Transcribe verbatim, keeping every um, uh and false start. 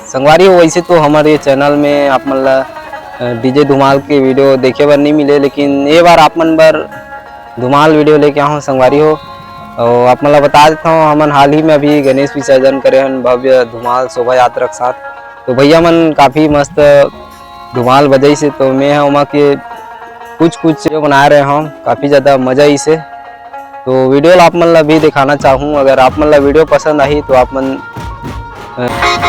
संगवारी हो, वैसे तो हमर ये चैनल में आप मन ला डीजे धुमाल के वीडियो देखे बर नहीं मिले, लेकिन ये बार आप मन बर धुमाल वीडियो लेके आहूँ संगवारी हो। और आप मन ला बता देता हूँ, हमन हाल ही में अभी गणेश विसर्जन करे हन भव्य धुमाल शोभा यात्रा के साथ। तो भैया मन काफ़ी मस्त धुमाल बजाइस हे, तो मैं ह ओमा के कुछ कुछ वीडियो बना रहे हूँ, काफ़ी ज़्यादा मज़ा आइस हे। तो वीडियो ला आप मन ला भी दिखाना चाहूँ, अगर आप मन ला वीडियो पसंद आही तो आप मन, अ,